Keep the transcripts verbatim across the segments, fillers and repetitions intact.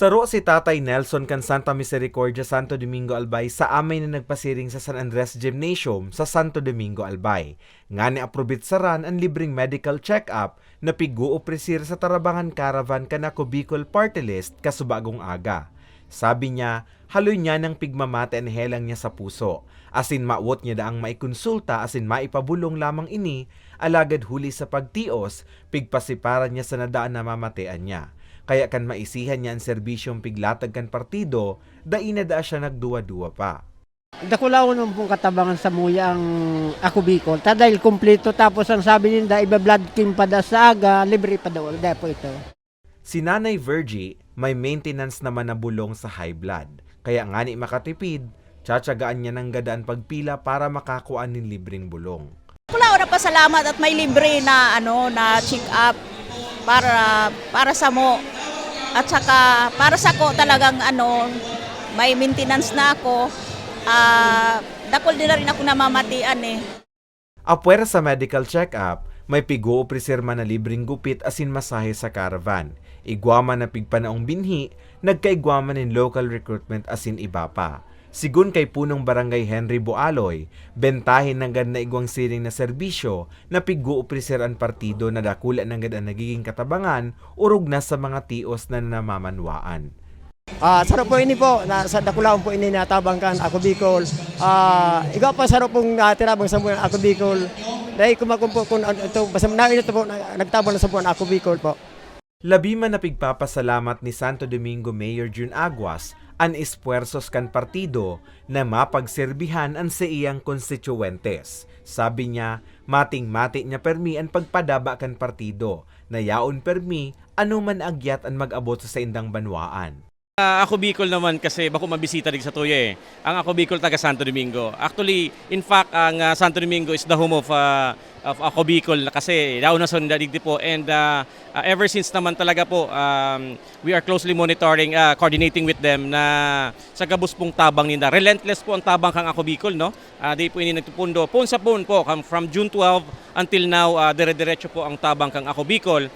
Saro si Tatay Nelson kan Santa Misericordia, Santo Domingo, Albay, sa amay na nagpasiring sa San Andres Gymnasium sa Santo Domingo, Albay, ngani aprobitsaran an libreng medical check-up na pig-oopresir sa Tarabangan Caravan kan Ako Bicol Party List kasubagong aga. Sabi niya, haloy niya nang pigmamati an helang niya sa puso, asin mawot niya daang maikonsulta asin maipabolong lamang ini, alagad huli sa pagtios, pigpasiparan niya sana daan namamatean niya. Kaya kan maisihan niya an serbisyong piglatag kan partido, dai na daa siya nagduwa-duwa pa. Dakulaon naman pong katabangan sa muya ang Ako Bicol. Ta dahil kumpleto, tapos ang sabi ninda, iba-blood chem pa da sa aga, libre pa daw, daw po ito. Si Nanay Virgie, may maintenance naman na bulong sa high blood. Kaya ngani makatipid, tsatsagaan niya nanggad an pagpila para makakua nin libreng bulong. Dakulaon na pasalamat at may libre na, ano, na check-up para, para samo. At saka para sako talagang, ano, may maintenance na ako. Ah, dakul din na rin ako namamatian eh. Apwera sa medical check-up, may pig-oopresir man na libreng gupit asin masahe sa caravan. Igwa man na pigpanaong binhi, nagkaigwa man nin local recruitment asin iba pa. Sigon kay Punong Barangay Henry Bualoy, bentahe nanggad na igwang siring na serbisyo na pig-oopresir an partido na dakula nanggad an nagiging katabangan orog na sa mga tios na namamanwaan. Ah, saro po ini po, na, sa dakulaon po ini natabang kan Ako Bicol. Ah, igwa pa saro pong natirabang sa mga Ako Bicol. Dahil kumakon po kung ano ito, basta na ito po, na, nagtabang na sa po ang Ako Bicol po. Labi man na pigpapasalamat ni Santo Domingo Mayor Jun Aguas an espuwersos kan partido na mapagserbihan an saiyang konstituyentes. Sabi niya, mating-mati niya permi an pagpadaba kan partido, na yaon permi ano man agyat an mag-abot sa saindang banwaan. Ah, Ako Bicol naman kasi bako mabisita dig satuya eh. Ang Ako Bicol taga Santo Domingo. Actually, in fact, ang, ah, Santo Domingo is the home of, ah, of Ako Bicol na kasi yaon na sa nila digdi po. And, ah, ah, ever since naman talaga po, um, we are closely monitoring, ah, coordinating with them na sa gabos pong tabang ninda. Relentless po ang tabang kang Ako Bicol, no? Ah, di po ini nagpupundo. Poon sa poon po, kam-, from June twelve until now, ah, dire-diretso po ang tabang kang Ako Bicol.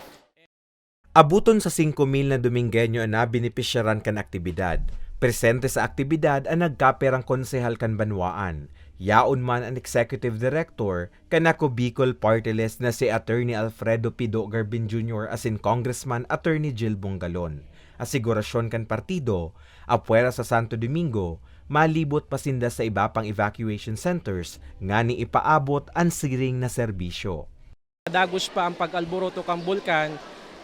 Abuton sa singko mil na Domingueño an nabenepisyaran kan aktibidad. Presente sa aktibidad an nagkaperang konsehal kan banwaan. Yaon man an executive director kan Ako Bicol Party List na si Attorney Alfredo Pido Garbin Junior asin Congressman Attorney Jil Bongalon. Asigurasyon kan partido, apwera sa Santo Domingo, malibot pa sinda sa iba pang evacuation centers ngani ipaabot an siring na serbisyo. Dagos pa ang pag-alboroto kan bulkan,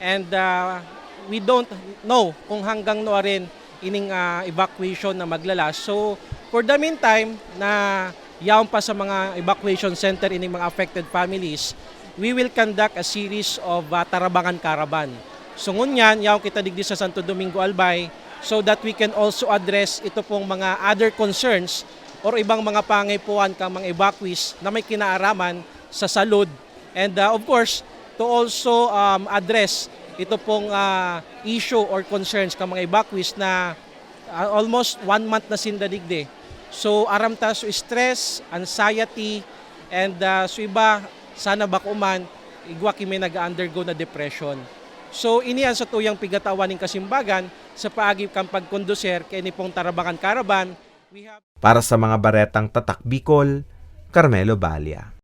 and, ah, we don't know kung hanggang no arin ining, ah, evacuation na magla-last. So, for the meantime, na yaon pa sa mga evacuation center ining mga affected families, we will conduct a series of, ah, Tarabangan Caravan. So, ngunyan, yaon kita digdi sa Santo Domingo, Albay, so that we can also address ito pong mga other concerns or ibang mga pangaipuhan kang mga evacuees na may kinaaraman sa salud. And, ah, of course, to also, um, address ito pong, ah, issue or concerns kang mga evacuees na, ah, almost one month na sinda digdi. So, aram ta, so stress, anxiety, and, ah, so iba, sana bako man, igwa ki may nag-undergo na depression. So, ini an satuyang pigatawan nin kasimbagan sa paagi kan pagkonduser kaini pong Tarabangan Caravan. We have Para sa mga baretang Tatak Bicol, Carmelo Balia.